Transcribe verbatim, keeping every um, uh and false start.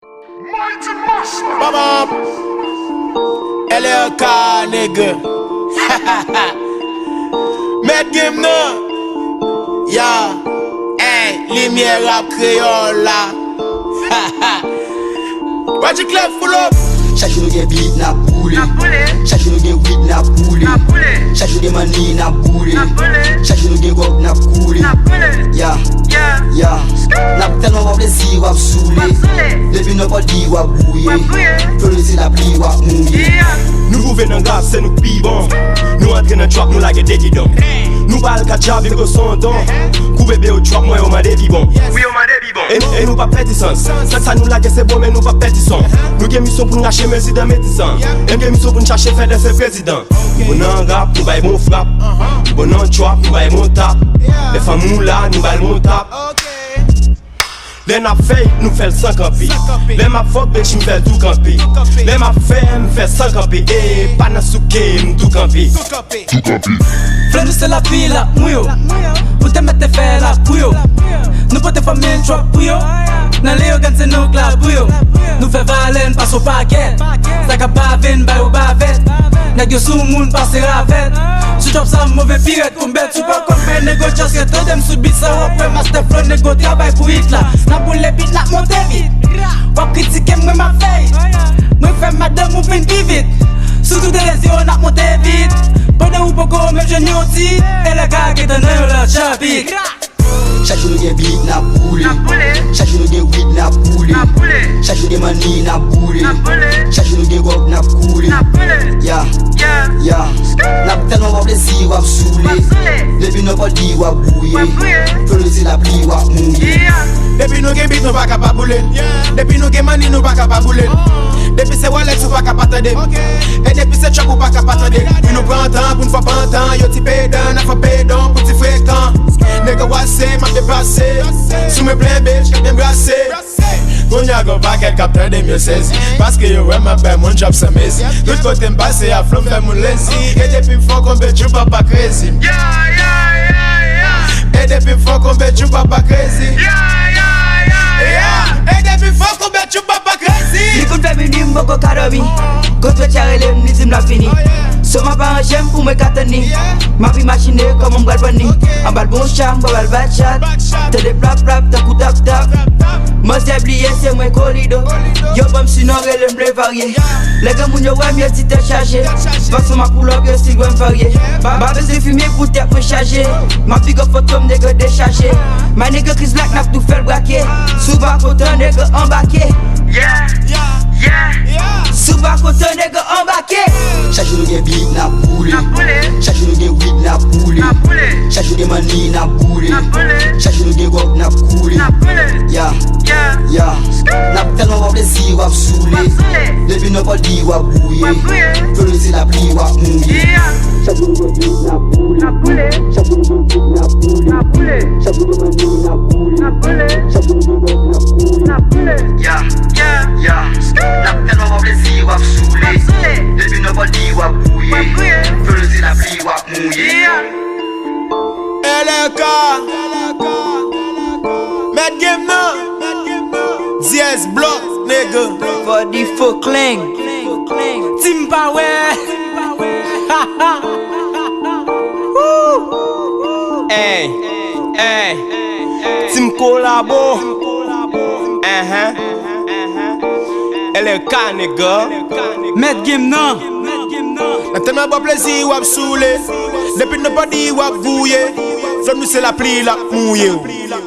Mighty Master. Babam. L R K, nigga. Mèt game nan. Ya. Ey, limyè rap kreyòl la. Magic Love pull up. Chak jou nou gen beat, n ap boule. N ap boule. Chak jou nou gen weed, n ap boule. N ap boule. Chak jou gen money, n ap boule. N ap boule. Chak jou nou gen gwòg, n ap koule. N ap boule. Ya. Ya. Ya. N ap tèlman ba w plezi, w ap soule. W ap soule. Depi nou pòdi, w ap gouye. W ap gouye. Floride se lapli, w ap mouye. Yeah. Nou twouve nan rap, se nou k pi bon. Nou antre nan trap, nou lage de gidon. Nou ba l kat djab, nègo se yon don. Kou bebe yo trap, mwen yo mande pi bon. Wi, yo mande pi bon. E, e nou p ap pèdi sans. Sak sa nou lage se bon, men nou p ap pèdi son. Nou gen misyon pou n rache mezi dan metisan. E n gen misyon pou n chache fè danse prezidan. Nou bon nan rap, nou bay bon frap. Nou bon nan trap, nou bay bon tap. Lè fanm ou la, nou bay bon tap. Lè n ap fè it, nou fè l san kanpe. Lè m ap fòk bitch, m fè l tou kanpe. Lè m ap fè, m fè san kanpe. E pa nan souke, m tou kanpe. Floride se lapli, l ap mouye w. Ou te mèt te fè l ap pou yo. Nou pote fòmil trap pou yo. Nan Leyogàn se nou k la pou yo. Nou fè valè, n pase w pakèt. Sa k ap bave, n ba yo bavèt. Nèg yo sou moun, pase ravèt. Sou trap sa, m move pirèt kou m bèt. Si w pa konn fè nègo just ret tande m sou beat sa, w ap wè Master Flow, nègo travay pou hit la. N ap boule beat, n ap monte vit. W ap kritike m, mwen m ap fè hit. Mwen fè madanm ou vin pi vit. Sou tout rezo, n ap monte vit. Pandan ou poko menm jwenn yon tit, L R K gentan nan yon lòt chapit. Chak jou nou gen beat, n ap boule. N ap boule. Chak jou nou gen weed, n ap boule. N ap boule. Chak jou gen money, n ap boule. N ap boule. Chak jou nou gen gwòg, n ap koule. N ap boule. Ya. Ya. Ya. N ap tèlman ba w plezi, w ap soule. W ap soule. Depi nou pòdi, w ap gouye. W ap gouye. Floride se lapli, w ap mouye. Yeah. Depi nou gen beat, nou pa ka pa boule. Yeah. Depi nou gen money, nou pa ka pa boule. Oh. Depi se Rolex, ou pa ka pa tande. Ok. E depi se trap, ou pa ka pa tande. Wi, nou pran tan pou n fè pantan. Yo ti pedan, n ap fè pedon pou ti frekan. Nègo wase, m ap depase. Sou mwen plen bitch, k ap byen brase. Kounye a gon pakèt k ap tande m, yo sezi. Paske yo wè m ap bay moun trap san mezi. Tout kote m pase, a flow m fè moun lazy. E depi m fò konbe tchou papa crazy. Yeah, yeah, yeah, yeah. E depi m fò konbe tchou papa crazy. Yeah, yeah, yeah, yeah. E depi m fò konbe tchou papa crazy. Li konn fè mini, m poko ka dòmi. Gon twèt ya rele m, li di m l ap vini. So m ap aranje m pou mwen ka tann li. M ap imajine kòman m pral pran li. Anba l bon cha, m pral ba l batchat. Tande plap plap, tankou tap tap. Manzè bliye se mwen kolido. Yo ban m sinon rele m le varye. Lè granmoun yo wè m, yo di tèt chaje. Fason m ap pull up, yo still wè m varye. M pa bezwen fime pou tèt mwen chaje. M ap big up fantom, nègo dechaje. My nègo Chris Black, n ap tou fè l brake. Si w pa kontan, nègo anbake. Yeah, yeah, yeah. Si w pa kontan, nègo anbake. Chak jou nou gen beat, n ap boule. N ap boule. Chak jou nou gen weed, n ap boule. N ap boule. Chak jou gen money, n ap boule. N ap boule. Chak jou nou gen gwòg, n ap koule. N ap boule. Ya. Yeah. Ya. N ap tèlman ba w plezi, w ap soule. W ap soule. Depi nou pòdi, w ap gouye. W ap gouye. Floride se lapli, w ap mouye. Yeah. Chak jou nou gen beat, n ap boule. N ap boule. Chak jou nou gen beat, n ap boule. N ap boule. Chak jou nou gen money, n ap boule. N ap boule. Chak jou nou gen gwòg, n ap koule. N ap boule. Yeah, yeah, yeah. N ap tèlman ba w plezi, w ap soule. W ap soule. Depi nou pòdi, w ap gouye. W ap gouye. Floride se lapli, w ap mouye. Yeah. L R K. Mèt game nan. Diaz Block, nègo. For the full clang. Team Power. Woo. Ey, ey. Team Kolabo. Ahan. L R K, nègo. Mèt game nan. N ap tèlman ba w plezi, w ap soule. Depi nou pòdi, w ap gouye. Flow nou se lapli, l ap mouye w.